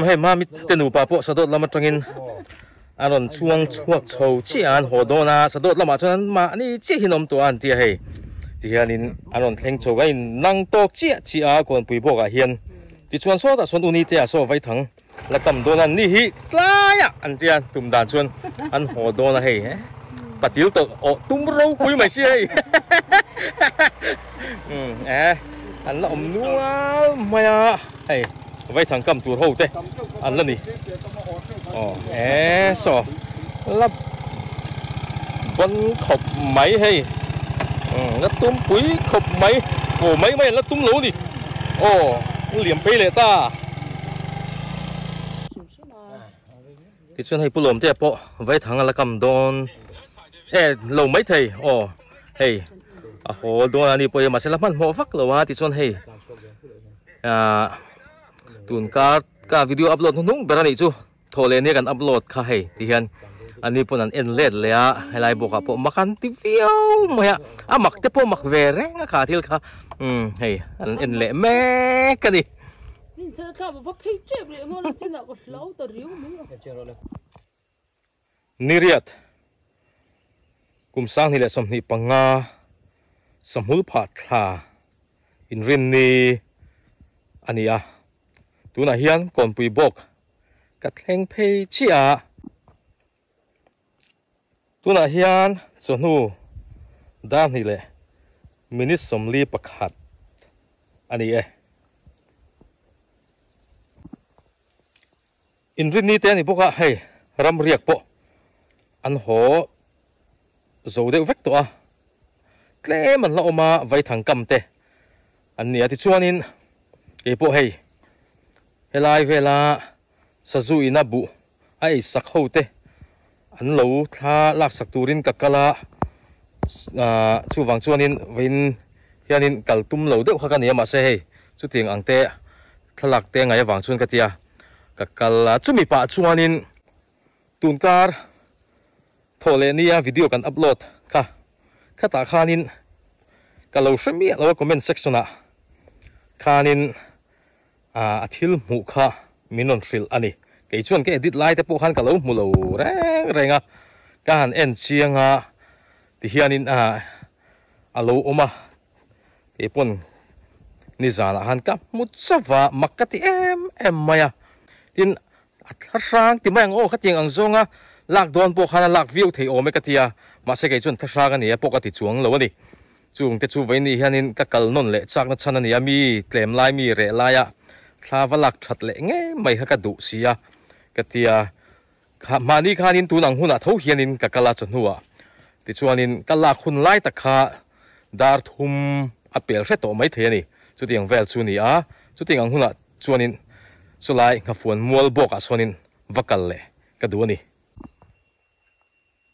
Hei mami te nupa pawh sadawt lam atangin a rawn chuang chhuak chho chiah a an haw dawn a sadawt lamah chuan mahni chiahin awm tawh a an ti a hei tihianin a rawn thleng chho a in nang tawk chiah chiah a kawnpui bawkah hian tichuan sawtah sawn uni te ah saw vaithang la kam dawn a ni hi tlaiah an tia tum dan chuan an haw dawn a hei patil tawlh awh tum ropui mai sia hei umm eh an la awm nual mai a hei vaithang kam tur ho te an la ni aw eh saw la ban khawp mai hei umm la tum pui khawp mai aw mai mai an la tum lo a ni aw liam phei leh ta. Tichuan hei Pu Lawmtea pawh Vaithang a la kam dawn e lo maithei aw hei a haw dawn a ni pawh hi mahse la hmanhmawh vak lo a tichuan hei ah tun kar ka video upload hnuhnung ber a nih chu thawh leh nia kan upload kha hei tihian ani pawn an en let leh a helai bawkah pawh mak an ti viau mai a a mak te pawh mak ve reng a kha thil kha umm hei an en leh mek a ni. Niriat kum 2025 Sahmul phah thla inrinni a ni a, tunah hian Kawnpui bawk ka thleng phei chiah a. Tunah hian chawhnu dar hnih leh minute 41 a ni e. Inrinni te a ni bawk a, hei ramriak pawh an haw zo deuh vek tawh a, tlem an la awm a vaithang kam te an ni a. Tichuanin keipawh hei helai vela sazu ina buh a ei sak ho te an lo thla lak sak turin ka kal a ahh chuvang chuanin vawiin hianin kal tum lo deuh kha ka ni a mahse hei chutiang ang te thlalak te ngaih avang chuan ka tia ka kal a chumi pah chuanin tunkar thawh leh nia video kan upload kha khatah khanin ka lo hre miah lo a comment section ah khanin a thil hmuh kha min rawn hrilh a ni. Kei chuan ka edit lai te pawh khan ka lo hmu lo reng reng a, ka han en chiang a tihianin a lo awm a, kei pawn nizanah khan ka hmu chauh va, mak ka ti em em mai a, tin a thla hrang ti mai ang aw khatiang ang zawnga lak dawn pawh khan a lak viau thei awm e ka ti a, mahse kei chuan thla hrang a ni a pawh ka ti chuang lo a ni. Chung te chu vaini hianin ka kal nawn leh chakna chhan a ni a, mi tlem lai mi reh laia thla va lak that leh ngei mai kha ka duh si a, ka ti a. Kha mahni khanin tun ang hunah tho hianin ka kal a chawhnuah tichuanin ka lak hun lai tak kha dar thum a pel hre tawh mai thei a ni. Chutiang vel chu a ni a, chutiang ang hunah chuanin chulai nghafuan mual bawkah sawn va kal leh ka duh a ni.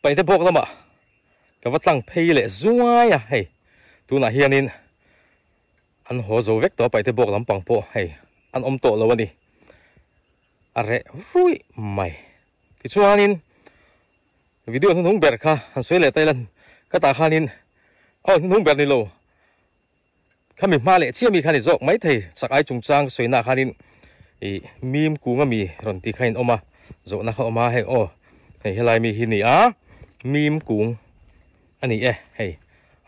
Paihte bawk lamah ka va tlang phei leh zuai a hei tunah hianin an haw zo vek tawh a paihte bawk lampang pawh hei an awm tawh lo a ni a reh ruih mai tichuanin video hnuhnung ber kha han sawi leh ta ila ka tah khanin aw hnuhnung ber ni lo Khami hma leh chiah mi kha ni zawk maithei chak ai chungchang ka sawi naah khanin ih mim kung ami rawn tih kha in awm a zawhna kha awm a hei aw hei helai mi hi ni a mim kung a ni e hei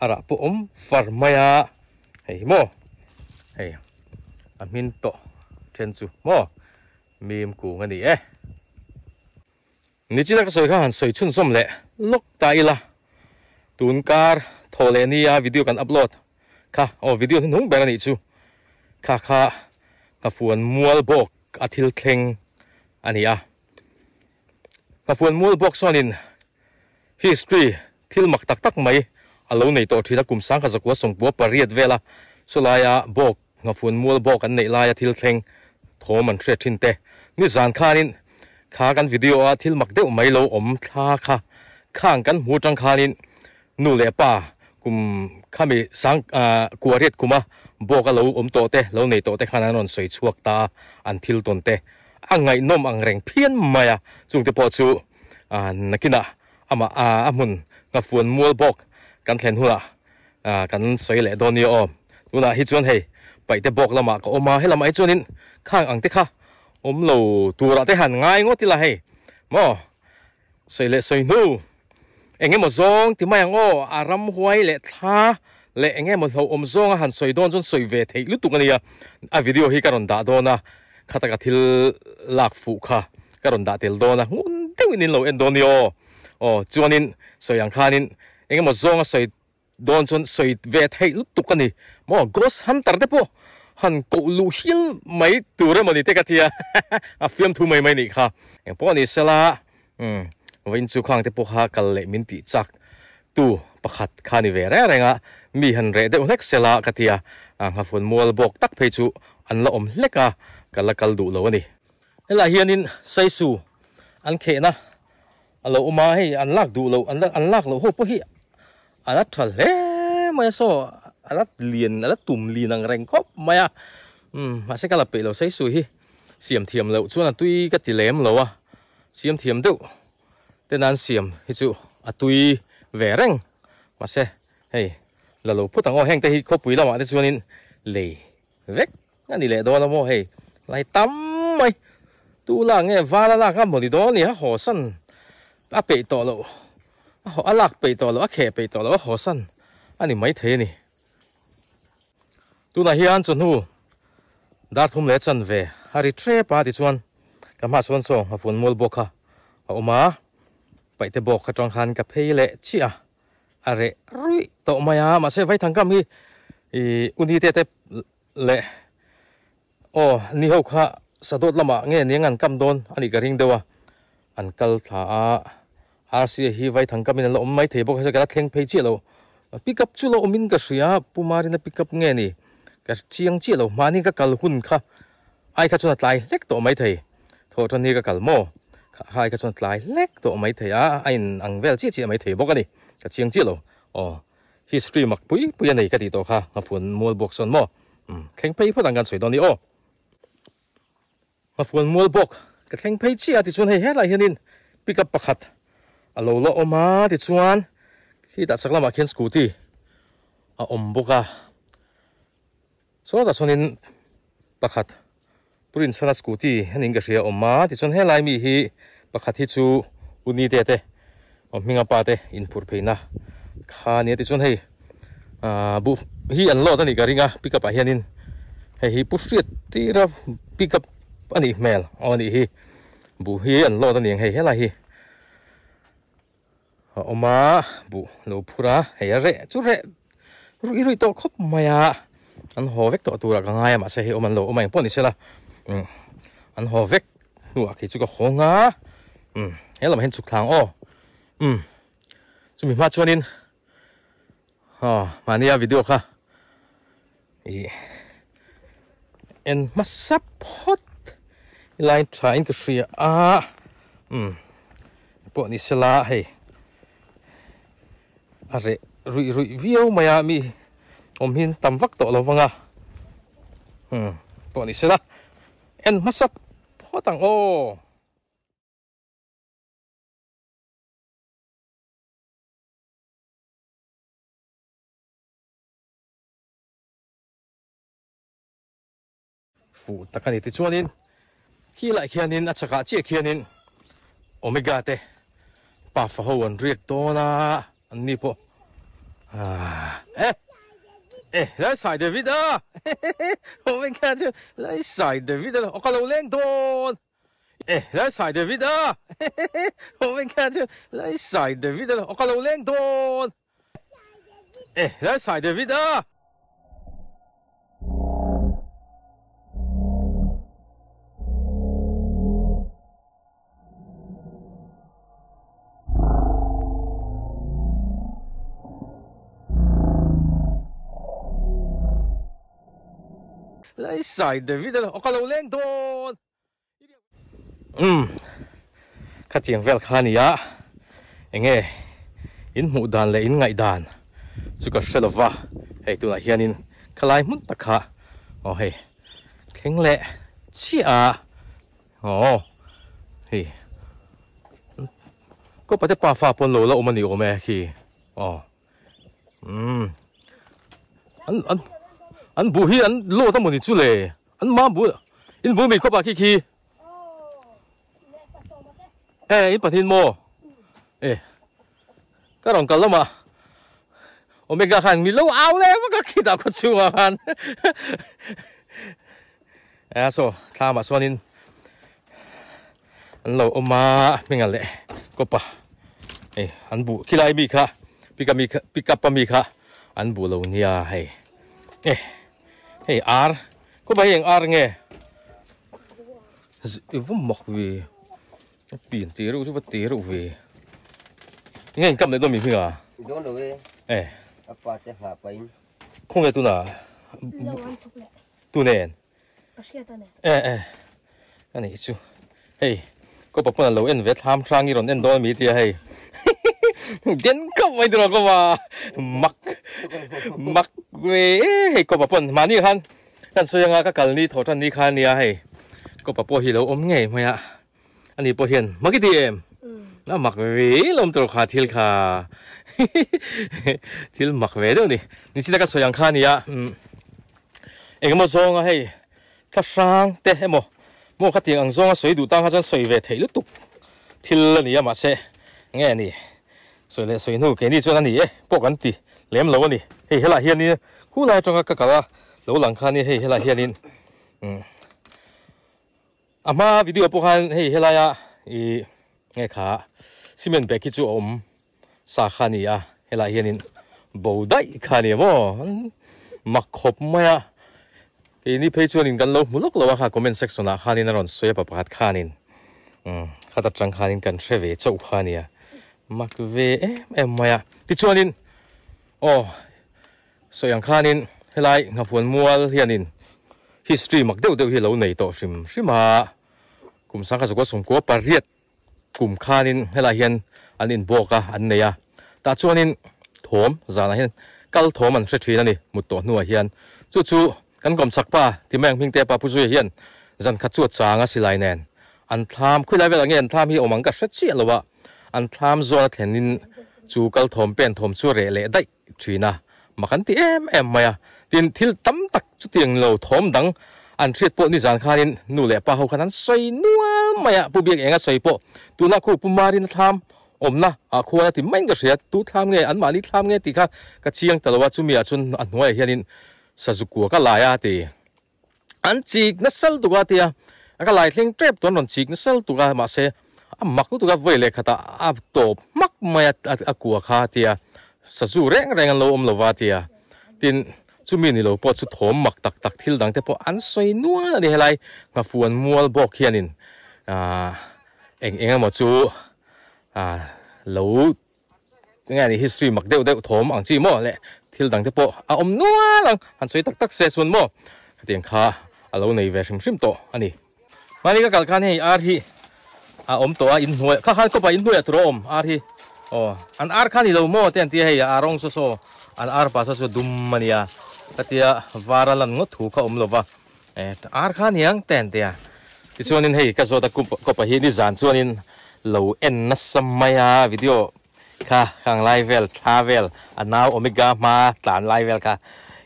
a rah pawh awm far mai a hei hi maw hei a hmin tawh then chu maw mim kung a ni e. Nichina ka sawi kha han sawi chhunzawm leh lawk ta ila, tun kar thaw leh nia video kan upload kha aw video hnuhnung ber a nih chu kha kha Nghafuan mual bawk a thil thleng a ni a. Nghafuan mual bawk sawnin history thil mak tak tak mai a lo nei tawh thin a, kum 1998 vela chulaia bawk Nghafuan mual bawk an neih laia thil thleng thawm an hriat thin te. Nizan khanin kha kan video a thil mak deuh mai lo awm thla kha khang kan hmu atang khanin nu leh pa kum khami sang kuariat kuma bawk a lo awm tawh te lo nei tawh te khan an rawn sawi chhuak ta a an thil tawn te a ngaihnawm ang reng phian mai a chungte pawh chu nakinah amah a hmun Nghafuan mual bawk kan thlen hunah kan sawi leh dawn nia aw. Tunah hi chuan hei Paihte bawk lamah ka awm a, helamah hi chuanin khang ang te kha awm lo turah te han ngai ngawt ila hei maw sawi leh sawi hnu eng emaw zawng ti mai ang aw a ramhuai leh thla leh eng emaw hlauhawm zawnga han sawi dawn chuan sawi ve theih lutuk a nia a video hi ka rawn dah dawn a khataka thil lak fuh kha ka rawn dah tel dawn a ngun deuhin in lo en dawn nia aw aw chuanin sawi ang khanin eng emaw zawnga sawi Dawn chuan sawi ve theih lutuk a ni maw? Ghost Hunter te pawh han koh luh hial mai tur emaw ni te ka ti a, a fiamthu mai mai nih kha. Eng pawh ni sela, umm, vawiin chu khang te pawh kha kal leh min tih chak tu pakhat kha ni ve reng reng a, mi han reh deuh hlek sela ka ti a, nghafuan mual bawk tak phei chu an la awm hlek a, ka la kal duh lo a ni. Helaiah hianin Saisu an khehna A lo awm a, hei an lak duh loh, an lak loh ho pawh hi a la tha hle mai a saw, a la lian, a la tum lin ang reng khawp mai a, umm mahse ka la peih lo saisui hi siam thiam loh chuan a tui ka ti lem lo a, siam thiam deuh te nan siam hi chu a tui ve reng mahse hei la lo phut ang aw, heng te hi khawpui lamah te chuanin lei vek A ni leh dawn a maw hei lai tam mai tu lak nge val a lak a maw ni dawn ni a haw san a peih tawh loh a haw a lak peih tawh loh a kheh peih tawh loh a haw san a ni mai thei a ni. Tunah hian chawhnu dar thum leh chanve a ri tep a tichuan ka hmah sawn saw a fun mual bawk kha a awm a paihte bawk atang khan ka phei leh chiah a. A reh ruih tawh mai a, mahse vaithangkam hi ih uni te te leh aw ni ho kha sadawt lamah nge nia an kam dawn a nih ka ring deuh a, an kal thla a, RCA hi vaithangkam in an la awm mai thei bawk a, ka la thleng phei chiah lo, pick up chu la awm in ka hria, Pu Marina pick up nge ni ka chiang chiah lo, mahni ka kal hun kha ai kha chuan a tlai hlek tawh mai thei, thawh tan hi ka kal maw? Kha ai kha chuan a tlai hlek tawh mai thei a, a in ang vel chiah chiah mai thei bawk a ni, ka chiang chiah lo. Aw, history mak pui pui a nei ka tih tawh kha, Nghafuan mual bawk sawn maw? Umm, thleng phei phawt ang kan sawi dawn ni aw. Nghafuan mual bawk ka thleng phei chiah a tichuan hei helaiah hianin pick up pakhat a lo la awm a tichuan khitah chak lamah khian scooty a awm bawk a. Sawtah sawnin pakhat Prince-a scooty a niin ka hria a awm a, tichuan helai mi hi pakhat hi chu Uni te te aw hminga pa te inphurh pheina kha a nia tichuan hei ahh buh hi an load a nih ka ring a pick up ah hianin hei hi pu hriat tira pick up a nih hmel aw a nih hi buh hi an load a ni ang hei helai hi a awm a buh lo phur a hei a reh chu reh ruih ruih tawh khawp mai a an haw vek tawh turah ka ngai a mahse hei awm an lo awm a engpawh ni sela umm an haw vek hnuah khi chu ka hawng a umm he lamah hian chhuk thlang aw umm chumi hma chuanin aw mahnia video kha ih en hmasa phawt lai tha in ka hria a umm pawh ni sela hei a reh ruih ruih viau mai a mi awm hi tam vak tawh lo vang a umm pawh ni sela en hmasa phawt ang aw. Fuh tak a ni. Tichuanin khi lah khianin a chakah chiah khianin Omega te pafa ho an riak dawn a, an ni pawh aah e e lai sai David a Omega chu lai sai David a aw ka lo leng dawn e lai sai David a Omega chu lai sai David a aw ka lo leng dawn. E lai sai David a. Lai sai David a ka lo leng dawn. Umm khatiang vel kha ania enge in hmuh dan leh in ngaih dan chu ka hre lova hei tunah hianin khalai hmun tak kha aw hei thleng leh chiah a aw hei kawpa te pafa pawn lo la awm a ni awm e khi aw umm an an. An buh hi an load a mawni chu le? An mam buh in buh mi khawp ah khi khi. E in pahnih maw? E ka rawn kal lamah Omega khan mi lo au leh vak a khitah khaw chhungah khan. E saw thlamah chuanin an lo awm a hminga leh kawpa hei an buh khilai mi kha pick up mi kha pick up a mi kha an buh lo nia hei e hei ar kawpa hi eng ar nge i va mak ve a pian te reuh chu va te reuh ve enge in kap leh dawn mi hminga dawn lo e e a pa te nghah pahin khawnge tuna tunen E e a nih chu hei kawpa pawn a lo en ve thlam hrang i rawn en dawn mi tia hei den khawp mai tur a kawpa mak mak ve hei kawpa pawn mahni khan kan sawi anga ka kal ni thawh tan ni khan nia hei kawpa pawh hi lo awm ngei mai a ani pawh hian mak i ti em a mak ve lawm tur kha thil kha thil mak ve deuh a ni nichina ka sawi ang kha nia Engemaw zawnga hei thla hrang te emaw maw khatiang ang zawnga sawi duh tang kha chuan sawi ve theih lutuk thil a ni a mahse nge a ni sawi leh sawi hnu keini chuan a ni e pawh kan ti lem lo a ni hei helai hianin khulai atanga ka kal a lo lang kha a ni hei helai hianin umm a hma video pawh khan hei helaia ih nge kha cement bag hi chu a awm. Sa kha a ni a, helaiah hianin bo daih kha a ni maw? Mak khawp mai a, keini phei chuanin kan lo hmu lawk lo a kha comment section ah khanin a rawn sawi a pa pakhat khanin umm khat atang khanin kan hre ve chauh kha a nia, mak ve em em mai a. Tichuanin aw sawi ang khanin helai Nghafuan mual hianin history mak deuh deuh hi a lo nei tawh hrim hrim a, kum sangkhat zakua sawmkua pariat Kum khanin helaiah hian an inbawk a, an nei a. Tah chuanin thawm zanah hian kal thawm an hre thin a ni, mut tawh hnuah hian. Chu chu kan kawmchak pa Timayang Hmingte pa Pu Zuia hian zan khat chu a chang a silai nen an thlam, khawilai velah nge an thlam hi awm ang ka hre chiah lo a, an thlam zawn a thlenin chu kal thawm pen thawm chu a reh leh daih thin a, mak an ti em em mai a. Tin, thil tam tak chutiang lo thawm dang an hriat pawh nizan khanin nu leh pa ho khan an sawi nual mai a, Pu Biak Enga sawi pawh tuna khu Pu Marina thlam awmna ah khuan a ti maiin ka hria, tu thlam nge anmahni thlam nge tih kha ka chiang ta lo a, chumi ah chuan a hnuaiah hianin sazu kua ka lai a ti. An chik nasa lutuk a tia, ka lai thleng tep tawh an rawn chik nasa lutuk a, mahse a mak lutuk a vawi leh khatah a tawp hmak mai a a kua kha a tia, sazu reng reng an lo awm lo va a tia, tin chumi ni lo pawh chu thawm mak tak tak thil dang te pawh an sawi nual a ni helai nghafuan mual bawk hianin ahh eng eng emaw chu ahh lo. Enge ni history mak deuh deuh thawm ang chi maw leh thil dang te pawh a awm nual ang han sawi tak tak se chuan maw khatiang kha a lo nei ve hrim hrim tawh a ni. Mahni ka kal khan hei ar hi a awm tawh a inhnuai kha khan kawpah inhnuaiah tur a awm ar hi aw an ar kha ni lo maw te an tia hei a rawng saw saw an ar pa saw saw dum a nia ka tia var a lan ngawt thu kha awm lo va e ar kha niang te an tia tichuanin hei ka zawt a kawpah hi nizan chuanin Lo en nasa mai a video kha khang lai vel thla vel a nau omega hma tlan lai vel kha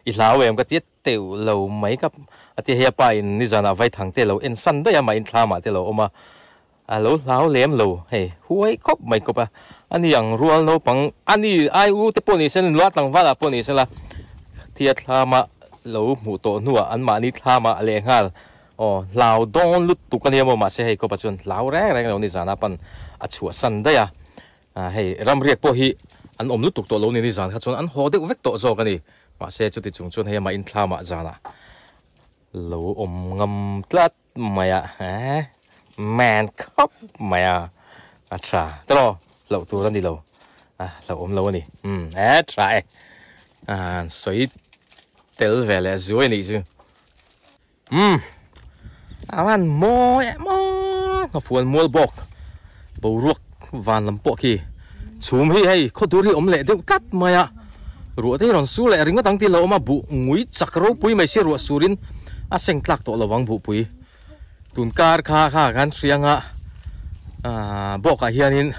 i hlau em ka ti teuh lo mai ka a ti hei a pa in nizan ah vaithang te lo en san daih a mah in thla mah te lo awm a a lo hlau lem lo hei huai khawp mai kawp a ani ang rual naupang ani ai u te pawh ni se nula tlangval ah pawh ni se la thia thla mah lo hmuh tawh hnuah an mahni thla mah lehnghal Aw, hlau dawn lutuk a nia maw, mahse hei kawpa chuan hlau reng reng lo ni zana pan a chhuahsan daih a, hei ramriak pawh hi an awm lutuk tawh lo ni nizan kha chuan an haw deuh vek tawh zawk a ni, mahse chuti chung chuan hei amah inthlamah zanah lo awm ngam tlat mai a, eh man khawp mai a, a tha tawh hlauh tur a ni lo, a hlauhawm lo a ni, umm eh tha e, an sawi tel ve leh zuai a nih chu. Umm a van mawi em maw ka fuan mual bawk boruak van lam pawh khi chhum hi hei khaw dur hi awm leh deuh tlat mai a ruah te hi rawn sur leh ringawt ang tih lo awm a buh ngui chak ropui mai sia ruah surin a seng tlak tawh lovang buhpui tun kar kha kha kan hrianga ahh bawkah hianin.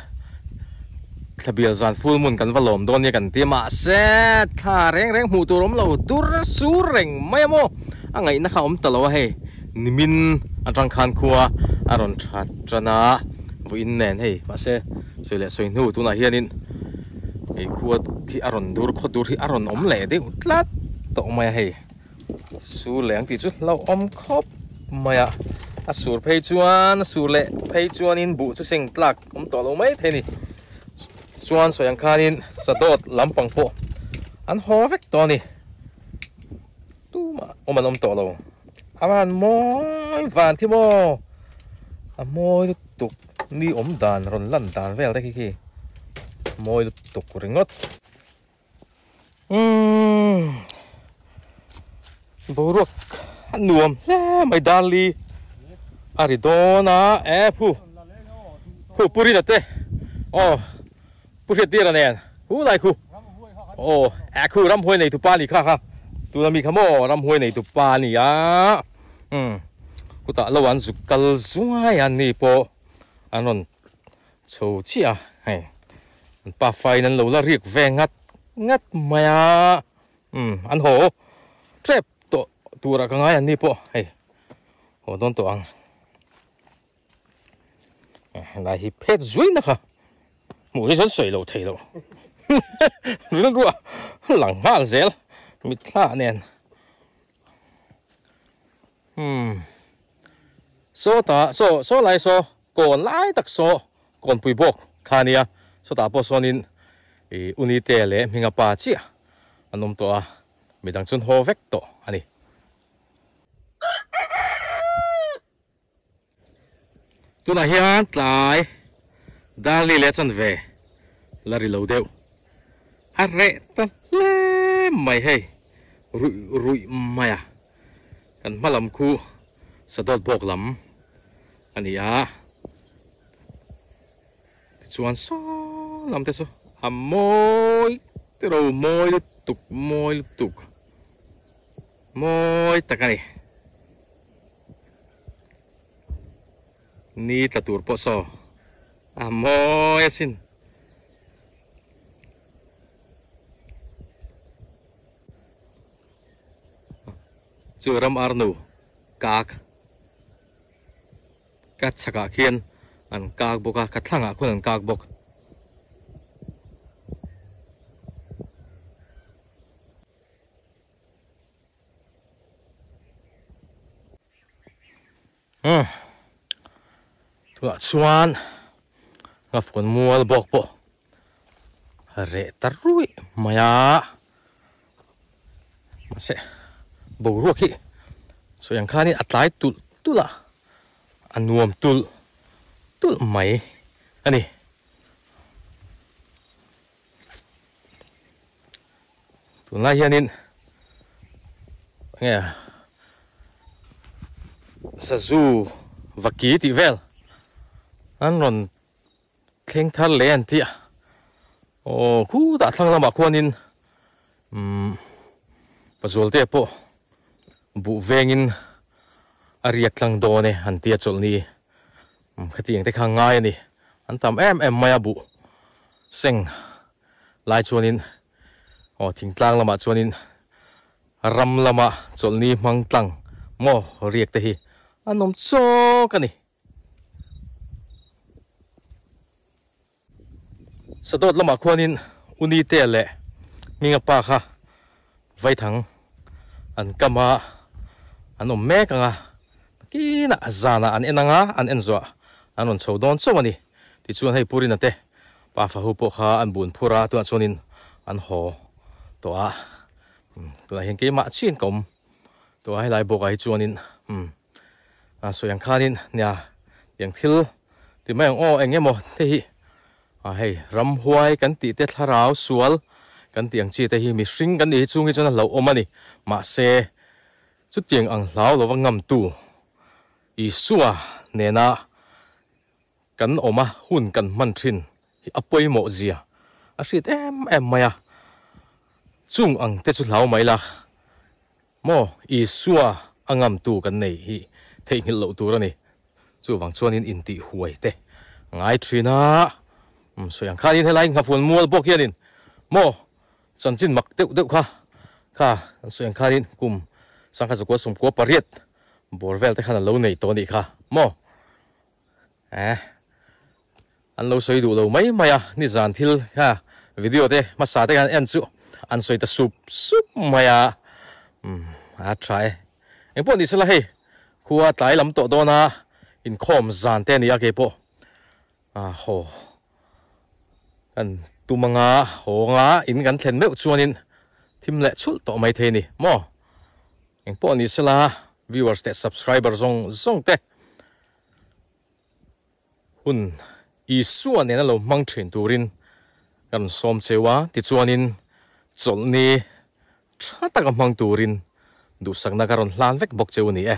Thlabial zan full moon kan va lawm dawn nia kan ti a, mahse thla reng reng hmuh tur awm lo dur sur reng mai a maw? A ngaihna kha awm ta lo a hei, nimin atang khan khua a rawn tha tan a, vawiin nen hei mahse sawi leh sawi hnu tunah hianin hei khua khi a rawn dur khaw dur hi a rawn awm leh deuh tlat tawh mai a hei. Sur leh ang tih chu hlauhawm khawp mai a, a sur phei chuan a sur leh phei chuanin buh chu seng tlak awm tawh lo mai thei a ni. Chuan sawi ang khanin sadawt lampang pawh an haw vek tawh a ni. Tumah awm an awm tawh lo. A van mawi van khi maw? A mawi lutuk ni awm dan rawn lan dan vel te khi khi mawi lutuk ringawt. Umm boruak a nuam hle mai Darli a ri dawn a e phu khu pu Rina te aw pu Hriattir a nen hu lai khu aw e khu ramhuai nei tupa a nih kha kha tuna mi kha maw ramhuai nei tupa a ni a umm khutah lo an zuk kal zuai a ni pawh an rawn Chho chiah a, hei an pa faiin an lo la riak ve ngat ngat mai a, umm an haw tep tawh turah ka ngai an ni pawh hei haw dawn tawh ang helai hi phet zui na kha hmuh hi chuan sawi loh theih loh rilruah lang nghal zel mitthla nen umm sawtah saw saw lai saw. Kawn lai tak saw kawnpui bawk kha a nia, sawtah pawh sawnin ih Unite leh Hminga pa chiah an awm tawh a, midang chuan haw vek tawh a ni. Tunah hian tlai Darli leh chanve la ri lo deuh a reh ta hle mai hei ruih ruih mai a, kan hma lam khu Sadawt bawk lam. a ni a tichuan saw lam te chu a mawi tiro mawi lutuk mawi lutuk mawi tak a ni ni tla tur pawh saw a mawi asin. Chu ram arnu kak. Ka chhakah khian an kak bawk a, ka thlangah khuan an kak bawk. Umm tunah chuan ngafkawn mual bawk pawh reh ta ruih mai a. Mahse boruak hi sawi ang khanin a tlai tulh tulh a, a nuam tulh tulh mai a ni. Tunlai hianin enge sazu vaki tih vel an rawn thleng thar leh an tih a, aw khutah thlang lamah khuanin Umm Pazualte pawh buh vengin a riak tlang dawn e an tia chawlhni umm khatiang te kha ngai a ni. An tam em em mai a buh seng lai chuanin aw thingtlang lamah chuanin ram lama chawlhni hmang tlang maw riak te hi an awm chawk a ni. Sadawt lamah khuanin Unite leh Hminga pa kha Vaithang an kam a, an awm mek ang a, takinah zanah an en ang a, an en zawh an rawn chho dawn chauh a ni. Tichuan hei Purina te pa fahu pawh kha an bun phur a, tunah chuanin an haw tawh a, tunah hian keimah chiin ka awm tawh a, helai bawkah hi chuanin umm a sawi ang khanin nia tiang thil ti mai ang aw eng emaw te hi a hei ramhuai kan tih te thlarau sual kan tih ang chi te hi mihring kan nih hi chhung hi chuan a hlauhawm a ni mahse chutiang ang hlau lova ngamtu Isua nena kan awm a hun kan hman thin hi a pawimawh zia a hriat em em mai a chung ang te chu hlau mai la. Maw Isua a ngamtu kan nei hi theihnghilh loh tur a ni. Chuvang chuanin intih huai te ngai thin a. Sawi ang khanin helai nghafuan mual bawk hianin maw chanchin mak deuh deuh kha kha an sawi ang khanin kum sangkhat zakua sawmkua pariat bawr vel te khan an lo nei tawh a nih kha maw eh an lo sawi duh lo mai mai a nizan thil kha video te hmasa te khan en chu an sawi ta sup sup mai a umm a tha e engpawh ni sela hei khua tlai lam tawh dawn a inkhawm zan te a ni a keipawh. A haw kan tum anga haw anga in kan thlen meuh chuanin thim leh chhulh tawh mai thei a ni maw? Engpawh ni sela viewers leh subscriber zawng zawng te hun Isua nena lo hmang thin turin ka rawn sawm cheu a, tichuanin chawlhni tha taka hmang turin duhsakna ka rawn hlan vek bawk cheu a ni e.